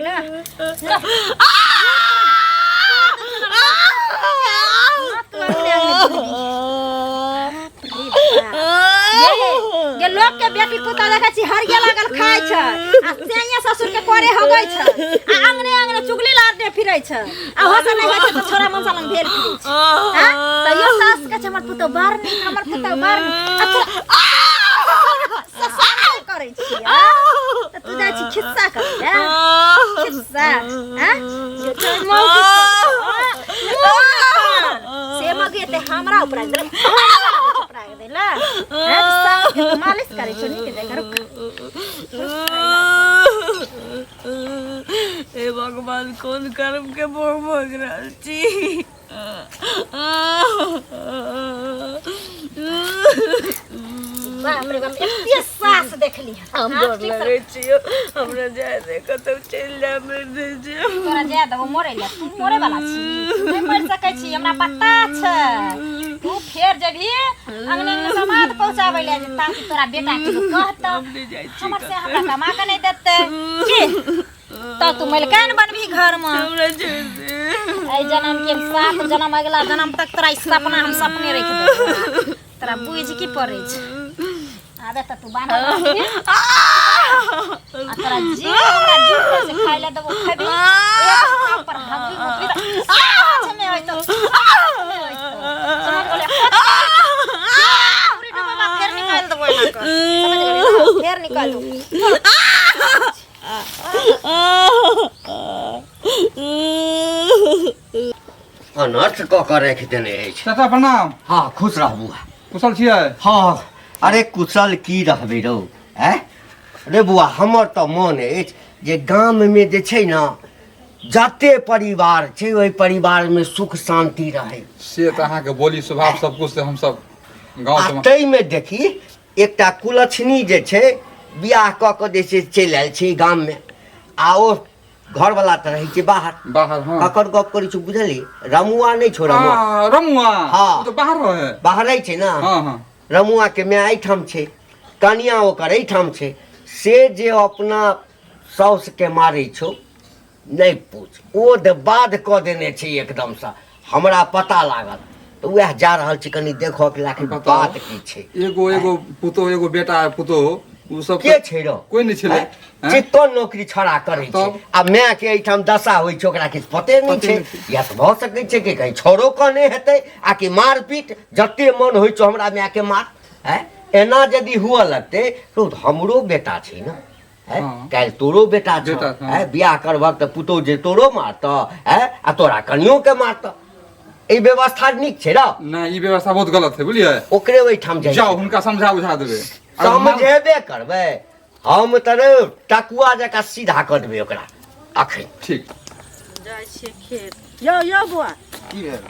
ने। तू अंगने अंगने घुमबी। बाप रे बाप। ये लोग के बेटी पुता देखै छी हरिया लागल खाइ छै आ सैया ससुर के करे होगै छै आ अंगने अंगने चुगली लारने फिरै छै आ हो से नहि होइ छै तऽ छोरा मनसा लग भेल फिरै छै हां तैयो सास के छै हमर पुतौ बड़ नीक, हमर पुतौ बड़ नीक। आ तोरा ससुर करै छी आ तऽ तू जाइ छी खिस्सा करै लए, खिस्सा हां मौगी से मौगी एते हमरा ऊपर आबि गेलै, हमरा ऊपर आबि गेलै हैं, सास के तऽ मालिश करै छौ नीक जकाँ। रुक। हे भगवान, कोन कर्म के भोग भोग रहल छी? बाप रे बाप, एते सास देखली हन। हम हाँ, डर ठीक लगै छियो, हमरा जाय दे, कतौ चलि जा, मरि जाइ। तोरा जाय देबो मरै लए? तू मरै वाला छी? तू नहि मरि सकै छी, हमरा पता छै। तू फेर जेबही अंगने अंगने समाद पहुँचाबै लए जे ताकि तोरा बेटा के लोक कहतौ हम नहि जाइ छी। हमर से हमरा कमा के नहि देतै की, तऽ तू मलिकान बनबही घर मे। हमरा छोड़ि दे। एहि जनम के सात जनम, अगिला जनम तक तोरा ई सपना हम सपने राखि देबौ। तोरा बुझि की पड़ै छै? आबे तऽ तू बान्हल रहबही आ तोरा जे हमरा जुटतौ से खाइ लए देबो, खेबही। एक थाप पर हगबी मुतबी तऽ साँझमे होइतौ, साँझमे होइतौ, समझ गेलै? पूरी डुबेबा, फेर निकालि देबो एना कऽ, समझ गेलै ने? फेर निकालि देबो। अनर्थ कऽ कऽ राखि देने अछि। चाचा प्रणाम। हँ, खुश रह बौआ। कुशल छियै? हँ। अरे कुशल की रहबै रौ? आँय रे बौआ, हमर तऽ मन अछि जे गाममे जे छै ने जते परिवार छै, ओहि परिवारमे सुख शान्ति रहै। से तऽ अहाँके बोली स्वभाव सब कुछ से हमसब गाँव आ से ताहिमे देखी एकटा कुलक्षणी जे छै, बियाह कऽ कऽ जे छै चलि आयल छै गाममे, आ ओ घरवला तऽ रहै छै बाहर। बाहर, हँ। ककर गप करै छी बुझली? रमुआ नहि छौ रमुआ? आ, रमुआ। हँ। ओ तऽ बाहर रहे। बाहर रहै छै ने। हँ हँ। रमुआ के माय एहिठाम छै, कनिया ओकर एहिठाम छै। से जे अपना साउस के मारै छौ, नहि पूछ, ओ दे बाध कऽ देने छै एकदमसँ। हमरा पता लागल तऽ उएह जा रहल छी कनि देखऽ के लाखिर बताउ। बात की छै। एगो एगो पुतोह, एगो बेटा पुतोह, ओ सब के छै रौ? कोइ नहि छलै। आँय? चित्तो नौकरी छड़ा करै छै। तब? आ माय के एहिठाम दशा होइ छै, ओकरा किछु पते नहि पते छै। नहि छै। या तऽ भऽ सकै छै कि कहीं छौड़ो कहने हेतै आ कि मारपीट जते मन होइ छौ हमरा माय के मार। आँय, एना यदि हुअ लगतै तो हमरो बेटा छै ने, आँय? हँ। काल्हि तोरो बेटा छौ। बेटा, हँ। आँय, बियाह करबहक तऽ पुतोहु जे तोरो मारतऽ, आँय, आ तोरा कनियो के मारतऽ। ई व्यवस्था नीक छै रौ? नहि, ई व्यवस्था बहुत गलत है, बुझलियै? ओकरे ओहिठाम जाइ जाउ, छी। हुनका समझा बुझा देबै। समझेबे करबै हम तऽ रे, टकुआ जकाँ सीधा कऽ देबै ओकरा अखन। ठीक। जाइ छियै खेत। यौ यौ बौआ। की भेल?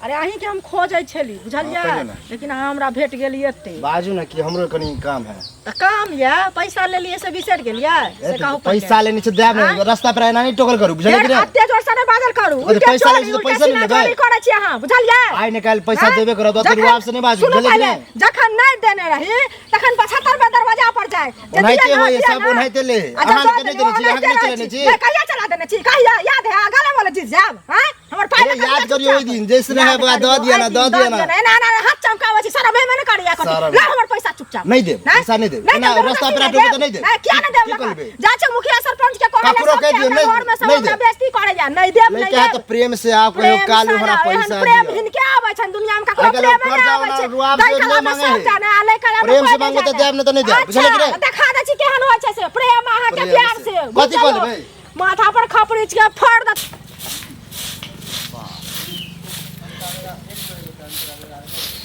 अरे अहींके हम खोजै छली, बुझलियै? हँ, कहियौ ने। लेकिन अहाँ हमरा भेट गेली एते। बाजू ने, कि हमरो कनी काम है। तऽ काम यऽ, पैसा लेलियै से बिसरि गेलियै? से कहू पहिले। पैसा लेने छै देब आँय? ने, रास्ता पर एना नहि टोकल करू, बुझलियै कि फेर नहि? एते जोर से नहि बाजल करू। तऽ उल्टे पैसा चोरी, लै छी तऽ उल्टे पैसा नहि सीना लेबै? चोरी करै छी अहाँ, बुझलियै? आइ ने काल्हि पैसा आँय? देबे करब, ओते जखन- रुआब से नहि बाजू, सुनू बुझलियै कि पहिले, नहि? जखन नहि देने रही तखन 75 में दरवाजा पर जाय जे ओनाहिते दिअ ना, होइए, दिअ सब ना। ओनाहिते ले। अच्छा, अहाँ दऽ के नहि देलियै, देने छी, अहाँ के नहि ओनाहिते चलेने रहै छी। नहि, कहिया चला देने छी? कहिया याद है? गले वाला चीज जायब, आँय? हमर पाइ अरे लऽ कऽ याद चुपचाप। करियौ ओहि दिन, जैसने है याद बौआ, दऽ करियौ, दिअ ना, एहि दऽ दिन, दिअ ना। एना एना हाथ चमकाबै छी, शरम हेबे नहि करैया कथी। शरम। ला हमर पैसा चुपचाप। नहि देब, नहि? पैसा नहि देब। नहि एना देब, रास्ता जबरदस्ती पेरा नहि टोकू तऽ देब। नहि देब। नहि, किया नहि देब? की लऽ कऽ? करबै? जाइ छै मुखिया सरपंच के कहै लए, ककरो सबके कहि दियौ, हमरा नहि- घरमे सब नहि हमरा देब। बेइज्जती करैया। नहि देब, नहि नहि कहे देब। तऽ प्रेम से आउ, कहियो प्रेम कालू से हमरा आउ, एहन पैसा प्रेम दिअ। हिनके आबै छनि दुनिया मे ककरो आइ काल्हि प्रेम कर्जा नहि आबै ओना छै। रुआब दै से कला नहि मे मांगे सब है। जाने आ लै कला मे प्रेम कोइ से नहि मांगो तऽ जाने। देब, नहि तऽ नहि देब, बुझलियै कि अच्छा नहि? देखा दै छी केहन होइ छै से प्रेम अहाँके प्रेम प्यार से। से। कथी बुझलियै? कहलियै? माथा पर खपड़ी के फोड़ दे।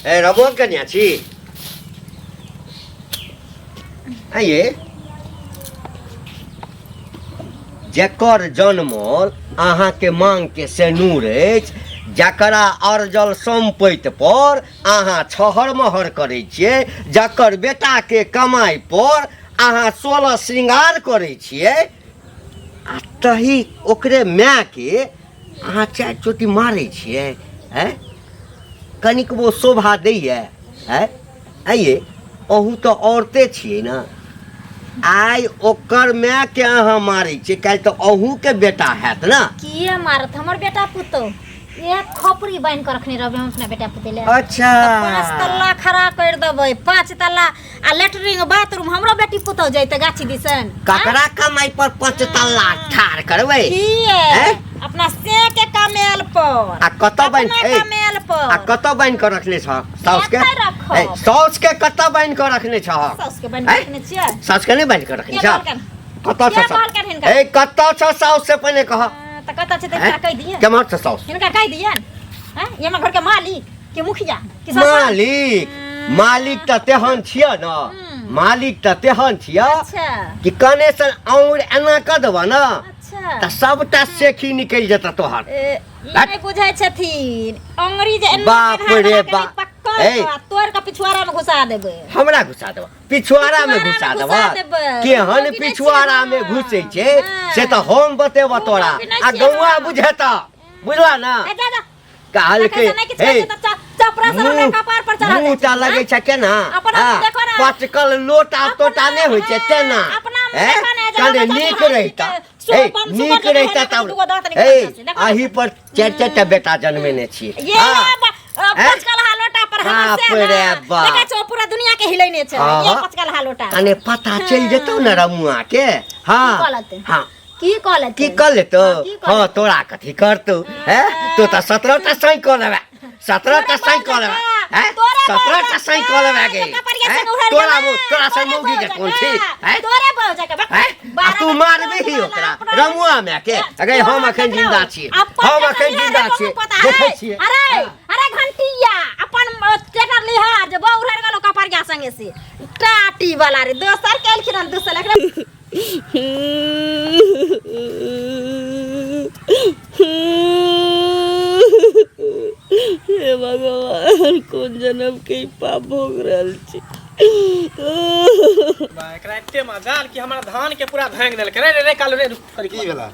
ए रमोन कन्या छी आइए, जकर जन्मल अहाँके मांगके सेनूर अछि, जकरा अर्जल सम्पति पर अहाँ छहर महर करै छियै, जकर बेटाके कमाइ पर अहाँ 16 श्रृंगार करै छियै, आ तही ओकरे मायके अहाँ चारि चोटी मारै छियै। आँय, कनिकबो शोभा दैए? आँय आइए, अहूँ तऽ औरते छियै ने। आइ ओकर माय के अहाँ मारै छियै, काल्हि तऽ अहूँ के बेटा हैत ना। किए मारत हमर बेटा पुतोह? एक खोपड़ी बान्हि कऽ रखने रहबै हम अपना बेटा पुतोह ले। अच्छा। 5 तल्ला खड़ा कर देबै, 5 तल्ला आ लेटरिन बाथरूम। हमरो बेटी पुतोह जैते गाछी दिसन। ककरा कमाई पर 5 तल्ला ठाढ़ करबै? किए? हैं? अपना से के कमेल पर। आ कतऽ बान्हि अपना ए, कमेल पर। आ कतऽ बान्हि कऽ रखने छह साउस के? एतै रखब। ए, साउस के कतऽ बान्हि कऽ रखने छह? साउस के बान्हि कऽ हैं? रखने छियै। साउस के नहि बान्हि कऽ रखने के छह? कहलकनि? कतऽ के छ साउस? कहलकनि हिनका? ए, कतऽ छ साउस से पहिने कह। तऽ कतऽ छै तऽ हिनका कहि दिअ। केम्हर छ साउस? हिनका कहि दियनि। हैं? ई हमर घरके मालिक के मुखिया के ससुर? मालिक, मालिक तऽ तेहन छियै न, मालिक तऽ तेहन छियै अच्छा कि कने से आउर एना कऽ देबऽ न अच्छा तऽ सबटा सेखी निकलि जेतऽ तोहर। ए, ई नहि बुझै छथिन अंगुरी जे एना बाप केनहा रे बना के बाप। पकड़ ए। कऽ आ तोड़ि कऽ पिछुआरा मे घुसा देबै। हमरा घुसा देबऽ? पिछुआरा मे घुसा पिछुआरा मे देबऽ? घुसा देबै। केहन मौगी नहि पिछुआरा मे छियै घुसै हम। छै हँ। से तऽ हम बतेबऽ तोरा मौगी नहि आ छियै गौआ हम। बुझेतऽ, बुझला ना? ए, जा जा। कहलकै तखन से नहि किछु हे, कहै छै तऽ चपरा सब हमरा कपार पर चढ़ा मुँह जाइ छै। टा लगै छै केना? अपना हाँ, मुँह देखो ना। पचकल लोटा तोटा नहि होइ छै तेना। अपना मुँह हैं? देखो ना, जे कने हमरा नीक चाची रहिता के सुगर हे, बम, सुगर नीक जे रहिता रहै, तब दूगो दाँत निकलल हे, छै, देखो ना। अही पर चारि चारि टा बेटा जनमेने छियै। ये हाँ। हैं? पचकल हालोटा पर हमर बाप से ना। रे बाप। देखै छौ, पूरा दुनिया के हिलैने छै हाँ, ये हाँ। पचकल हालोटा। कने पता चलि जेतौ ने रमुआ के। हाँ की कहलतै? हाँ। की कहलतै? की कऽ लेतौ? हाँ, की कऽ हाँ लेतौ? तोरा कथी करतौ? हैं? तो तऽ 17 टा सही कऽ लेबै, 17 टा सही कऽ लेबै, हैं? 17 टा सही कऽ लेबै गे, हैं? तोरा तोरा से मौगी के कोन छी, हैं? तोरे बहु जकाँ बक। हैं? आ तू मारबिही ओकरा रमुआ माय के? अगे हम अखन जिंदा छी, हम अखन जिंदा छी, देखै छियै। अरे अरे घंटिया, अपन ट्रैक्टर लिहा जे बहु उड़ि गेलो कपड़िया संगे से टाटी वाला रे। दोसर केलखिन हन, दोसर एकरा हे भगवान, कोन जन्म के ई पाप भोग रहल छी? बा, एकरा एते मजाल कि हमरा धान के पूरा भांग देलकै। रे रे रे कालू रे, रुक करी। की भेला?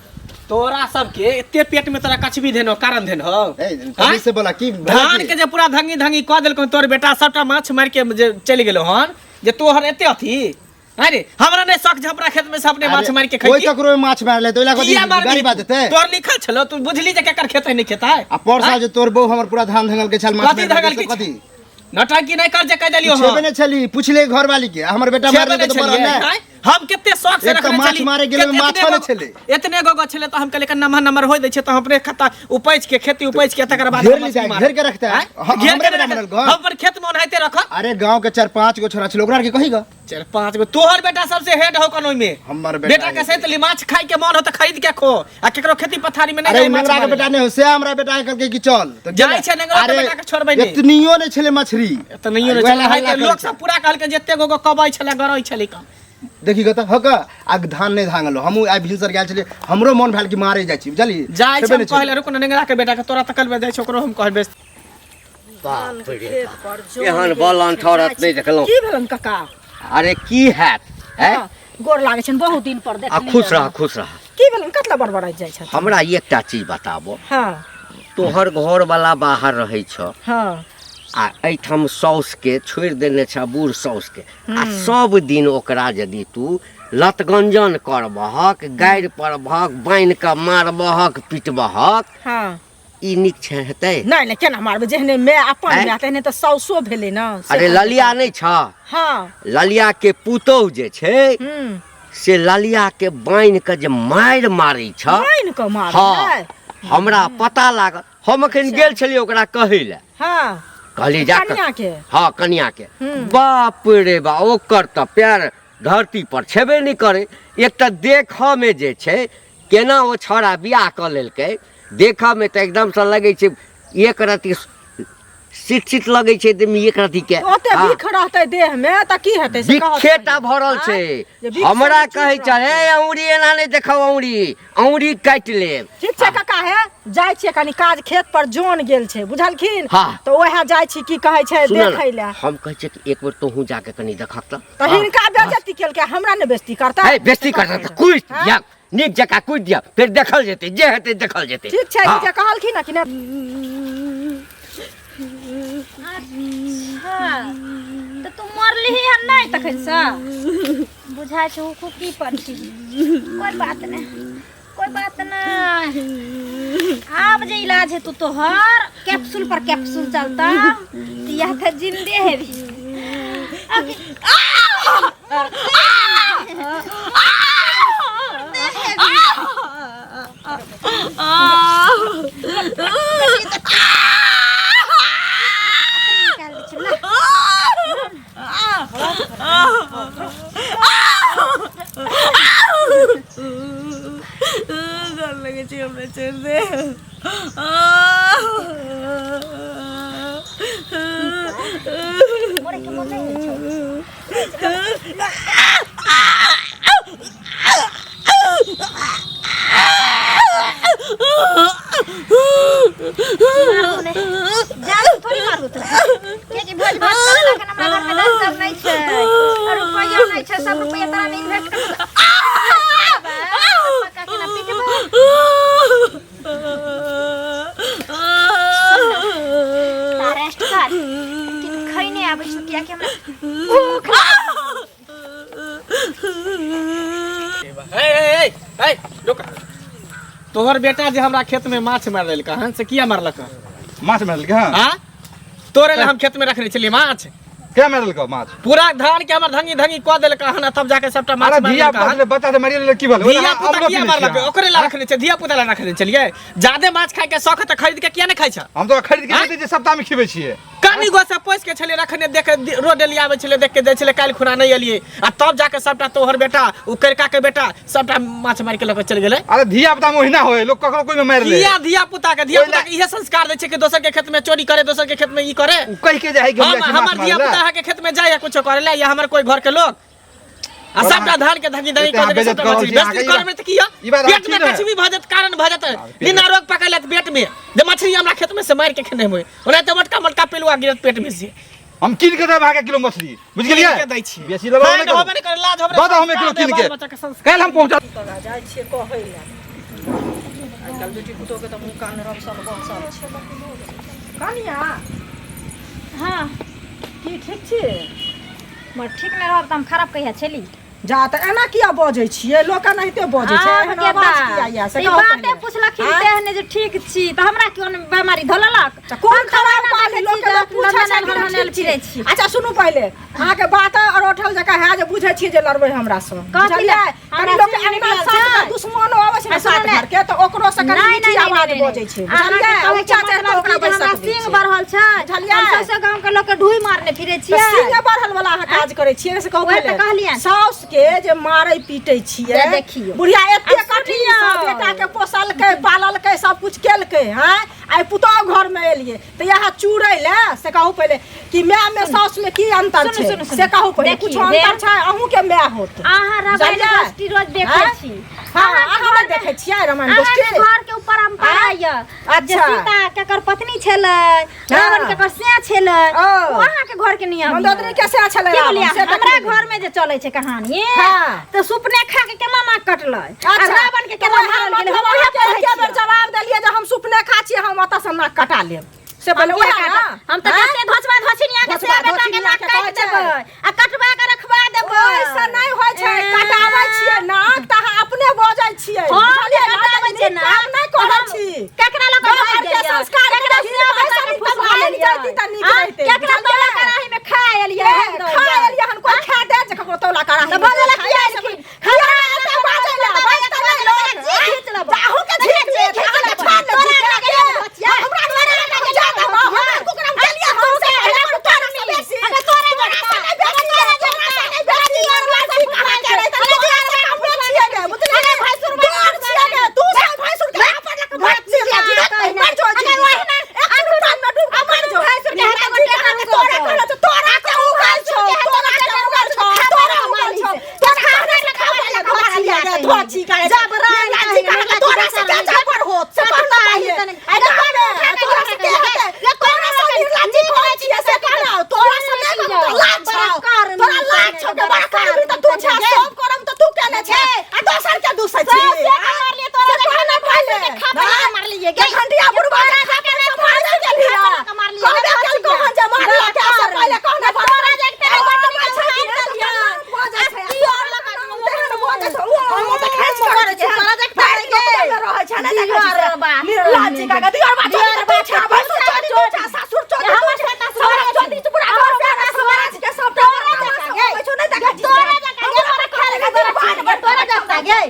तोरा सबके एते पेट में तोरा कछबी धेनो कारण धेनो? ए, कथी से बोला की भेला? धान की? के जे पूरा धंगी धंगी कऽ देलकौ तोर बेटा, सबटा माछ मारि के जे चलि गेलौ हन, जे तोहर एते अथी। अरे हमरा नहि शौक झपरा खेत में से अपने माछ मारि के कोई खैती। ककरो में माछ मारले तो ओइला कथी किया मारबही? गाड़ी बात देते? तोर लिखल छलो, तू बुझली जे केकर खेत है नहि खेत है। आ पर साल जे तोर बहू हमर पूरा धान धंगल के छल, माछ कथी मारि धंगल के के कथी? नौटंकी नहि कर जे कहि देलियौ। छेबे हम नहि छली, पूछले घरवाली के, आ हमर बेटा छेबे मारले नहि तऽ बड़ छलियै, नहि। आँय? हम कते शौक से एक तऽ रखने माछ छली। मारे गेलै, माछो नहि छलै। एतने गो गो छलै तऽ हम कहलियै कनि नमहर नमहर होइ दै छै तऽ हम अपने खत्ता उपैज के खेती उपैज के तकर बाद घेर हम ली जाए, मछली घेर के रखते। आँय? घेर हमरे के बेटा रखते। मरल हम अपन खेत में ओनाहिते रखब। अरे गांव के चार पांच गो छोरा छलै, ओकरा के कही ग। चारि पांच गो तोहर बेटा सबसे हेड हो कन ओइमे। हमर बेटा बेटा के सहित ली माछ खाइ के मन हो तऽ खरीद के खो, आ केकरो खेती पथारी में नहि अरे जाय माछ नेंगरा के मारै। बेटा नहि हो से हमरा बेटा के कहलकै कि चल तऽ जाइ गेलै। छै नेंगरा के अरे, बेटा के छोड़बै नहि। एतनियो नहि छलै मछली। एतनियो नहि वएह छलै। हल्ला है करै लोक छै। सब पूरा कहलकै जते गो गो कबै छलै गरै छलै कम। देखी गत हक आ धान नहि धांगल। हमहूँ आइ भिनसर गेल छलियै, हमरो मन भेल कि मारे जाइ छी, बुझलियै? जाइ छै छेबे हम नहि छलै। कहले रुक ने नेंगरा के बेटा के, तोरा तकल में जाइ छै ओकरो हम कहबै। बाप रे बाप, एहन बलन ठौरत नहि देखलहुँ। की भेलन काका? अरे की हैत है? हाँ, गोर लागै छनि, बहुत दिन पर आ देखलियै। खुश रह, खुश रह। की भेलन, कतला बड़बड़ाइत जाइ छथिन? हमरा एकटा चीज बताबो। हाँ। तोहर घर वाला बाहर रहै छ। हाँ। आ एहिठाम साउस के छोड़ि देने छ, बूढ़ साउस के, आ सब दिन ओकरा यदि तू लतगंजन करबहक, गारि पड़बहक, बान्हि कऽ मारबहक पिटबहक, हाँ, ई नीक छै हेतै? नहि नहि, केना मारबै? जेहने माय अपन आँय? माय तेहने तऽ साउसो भेलै ने से। अरे ललिया नहि छ? हाँ। ललिया के पुतोहु जे छै हूँ से ललिया के बान्हि कऽ जे मारि मारै छ। बान्हि कऽ मारै? हाँ, हमरा पता लागल, हम अखन गेल छलियै ओकरा कहै लए। हाँ। कहली जा कनिया के? हाँ कनिया के। बाप रे बा, ओकर तऽ पैर धरती पर छेबे नहि करै। एक तऽ देखऽ मे जे छै केना ओ छौड़ा बियाह कऽ लेलकै, देखऽ मे तऽ एकदमसँ लगै छै एक रति शिक्षित लगै छै एकदम एक रति के। ओते हाँ। बिख रहतै देह मे तऽ की हेतै से कहत बिखेटा पहिले। भरल आँय? छै। जे बिख से हमरा चूप कहै छै रहतै। हे औंरी एना नहि देखब, औंरी औंरी काटि लेब। ठीक छै काका, हे जाइ छियै कनी काज, खेत पर जोन गेल छै बुझलखिन? हाँ। तऽ ओएह जाइ छी, की कहै छै, सुनऽ ने, देखै लए। हम कहै छियै कि एक बेर तोहूँ जाके कनी देखक तऽ। तऽ हिनका बेजती केलकै, हमरा ने बेजती करतै? हे बेस्ती करतै तऽ कुटि हाँ? दिअ, नीक जकाँ कुटि दिअ, फेर देखल जेतै, जे हेतै देखल जेतै। ठीक छै। हाँ। जे कहलखिन हँ कि नहि? अच्छा। तऽ तू मरलिही हन नहि तखन से बुझाइ छै हुकुकी पर छी। कोई बात नहीं, कोई बात नहीं। आब जे इलाज हेतौ तोहर कैप्सूल पर कैप्सूल चलता तऽ यह तऽ जिंदे हेबी। डर लगे छै हमरा, छोड़ि दे। मरे के मन नहि होइ छौ? जादू थोड़ी मारू तोरा, कियाकि भोज भात करे ला हमरा घर में धन सब नहीं छै और रुपया नहीं छै। सब रुपया तोरा में इन्वेस्ट कर पक्का के ना पीटबो। रेस्ट कर कि खैने आबै छौ, कियाकि हमरा भूख लागल। ए ए ए ए रुक। तोहर बेटा जे हमरा खेत में माछ मार लेलक हन से किया मारलक हन? माछ मारलकै हँ? हाँ, तोरे लए हम खेत में रखने छलियै माछ। क्या मारलकै माछ? पूरा धान के हमर धंगी धंगी कऽ देलक हन आ तब जाके सबटा माछ अरे मारि धिया लेलक हन। पुता बच्चा से मारि लेलक, की भेल? धिया पुता किया मारलक? ओकरे ला रखने छै, धिया पुता ला रखने छलियै। जादे माछ खाय के शौक है तऽ खरीद के किया नहि खाइ छ? हम तो खरीद के आँय? दै छियै, सप्ताह में खिबै छियै। कनी गो से पैस के छलियै रखने, देख रोड डेली आबै छलै, देख के दै छलै। काल्हि खुना नहि एलियै आ तब जाके सबटा तोहर बेटा, ओ करिका के बेटा सबटा माछ मारि के लऽ के चलि गेलै। अरे धिया पुता में ओहिना होय, लोग ककरो कोई में मारि ले। किया धिया पुता के, धिया ओहि पुता के इहे संस्कार दै छै कि दोसर के खेत में चोरी करे, दोसर के खेत में ई करे? उ कहि के जाइ कि हम हम जाइ छी हमर माछ धिया मारै पुता लए। अहाँके खेत में जाइए कुछो करे ला या हमर कोई घर के लोग आ और सबटा धान के धंगी धंगी एते कऽ अहाँ देबै बेइज्जत सबटा कऽ रहल मछली छी, अहाँके बेइज्जती ई करबै तऽ किया ई बात अहाँ पेट में ठीक रहै। कछुबी भऽ जायत, कारण भऽ जायत, पेट बिना रोग पकड़ लेत पेट में जे मछली हमरा खेत में से मारि के खेने होय, ओना तऽ मोटका मोटका पिलुआ गिरत पेट में से। हम कीन के देब अहाँके किलो मछली, बुझि गेलियै? कीन के दै छी। बेसी लेबै नहि, नहि करू। होबे नहि करे, लाज होबे दऽ दऽ हम एक किलो संस्कार कीन दे, के बाल बच्चा के संस्कार। काल्हि हम पहुँचा जाइ छियै कहै लए। आइ काल्हि बेटी पुतोहके तऽ मुँह कान रमसल बसल छै। कनिया। हाँ। की ठीक छी? मगर ठीक नहि रहब तऽ हम खराब कहिया छली? जा तऽ एना किया बजै छियै? लोक एनाहिते बजै छै? आब एहन के आवाज ता? किया यऽ से ई कहू बाते पहिले। पुछलखिन आँय? तेहने जे ठीक छी तऽ हमरा क्यों ने बेमारी धोललक? तऽ कोन हम तऽ खराब ओना कहली? देखै लोक छी के जे लोक पूछै छै कि लंदन ठीक छी। फिरै छी। अच्छा सुनू पहिले, अहाँके बात अरोठल जकाँ है जे बुझै छियै जे लड़बै हमरा सँ। कथी बुझलियै? लए? कनी हमरा लोक के सिंह अंगना निकलल साथ छै। के दुश्मनो अबै छै ने आ सुनू साथ ने। घर के तऽ ओकरो से कनी नहि, मीठी नहि, नहि, आवाज नहि, बजै छै। अहाँके बुझलियै? कहैके ऊँचा चढ़ि कऽ मतलब ओकरा की जे बैसक हमरा दै सिंह छै। बढ़ल छै। बुझलियै? हम सौंसे गाँव के लोक के ढुई मारने फिरै तऽ छियै। सिंह बढ़ल वाला अहाँ काज करै छियै से कहू वएह तऽ पहिले। कहलियनि। साउस के जे मारै पीटै छियै से देखियौ। बुढ़िया एते आब कठिन सुनियौ। सँ बेटा के पोसलकै पाललकै सब कुछ केलकै। हैं, आइ पुतोहु घर में एलियै तऽ इएह चूरै लए? से कहू पहिले कि माय में साउस में की अंतर सुनू, छै? सुनू, सुनू। से कहू पहिले। देखियौ, कुछ अंतर हे। छै? अहूँ के माय होत। अहाँ रामायण बुझलियै? गोष्ठी रोज देखै आँय? छी? हाँ, अहाँके अहाँ नहि घरमे- देखै छियै रामायण अहाँके गोष्ठी? घर के ऊपर हम पढ़ाई जे अच्छा। सीता केकर पत्नी छलै, रावण केकर से छलै, ओ। ओ अहाँके घर के नियम मंदोदरी के से छलै की रावण, बोलिए? से हमरा देखलियै। घर में जे चलै छै कहानी हाँ। तऽ सुपने खा के केना नाक कटलै आ अच्छा। रावण के केना तऽ मारल गेलै, हम हम उएह अहाँके पढ़ै एके बेर छियै। जवाब देलियै जे हम सुपने खा छियै, हम ओतऽ से नाक कटा लेब से पहिले हम उएह किया ने? काटब? हम तऽ आँय? जते घोचबा घोचिनिया के से घोचबा बेटा के घोचिनिया नाक के काटि कहै छै। देबै आ कटवा के रखवा देबै। ओहिसँ नहि होइ छै। कटाबै छियै नाक तऽ अहाँ अपने बजै छियै। हम बुझलियै? जे कटाबै छियै नीक नाक, काम नहि कहै हम छी। केकरा लऽ कऽ गाँव भागि घरके गेलियै? संस्कार केकरा के से बच्चा पैसा के नीक तऽ फुसला भागि लेलियै? जैती तऽ नीक आँय? रहितै। केकरा तौला बुझलियै? कड़ाही में खा एलियै ए, हम दऽ खा एलियै? एलियै हन, कोइ खा दे जे ककरो तौला कड़ाही तऽ में बजै लए खाइ किया छै। एलखिन? किया एते बाजै लए? बाजि तऽ नहि लोक। जी घीच लेबै। अहूँ के झीक लेत, अहाँके छोड़ लेत तोरा झीक लगे के। बचिया। हमरा तोरा लगे जा देबो, हमरा कुकरम केलियै हम से पहिले पर तोरा से बेसी। अगर तोरा तोरा से नहि बेसी, तोरा से नहि बेसी, तोरा से कहाँ के रहै, तोरा से कम छियै गे, बुझलियै? डर छियै गे, तू सब भैंसुर के हाथ पर लऽ कऽ भात चिड़िया जिरत मर जो, अगर ओहिना एक रुपा में डूब के मर जो। भैंसुर के हाथ गोटे देखै छी दियर बात। निर्लज्ज का दियर बात दियर बात, छा भैंसुर चोदी तू छा सासुर चोदी तू हमर छा से त सारा सोरे चोदी छी। तू पूरा हमर घर से त समाज के सबटा तोरा जकाँ गे। पैसो नहीं देखै छी तोरा जकाँ गे, हमरा खेल के तोरा छी, गे, तोरा जकाँ गे।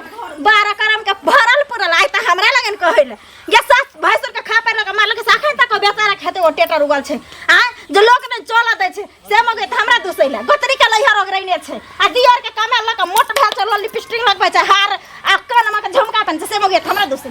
12 करम के भरल पुरल आइ त हमरा लगन कहै ले गे सास भैंसुर के खा पर लगा मारल के साखन तक बेचारा खेते ओ टेटर उगल छै आ जे लोक ने चल दै छै से मगे त हमरा दुसै ले गोतरी के लइहर ओगरैने छै आ दियर के कमे लक मोट भेल छै लिपस्टिक लगबै छै हार आ कान में के झुमका पहन छै से मगे त हमरा दुसै।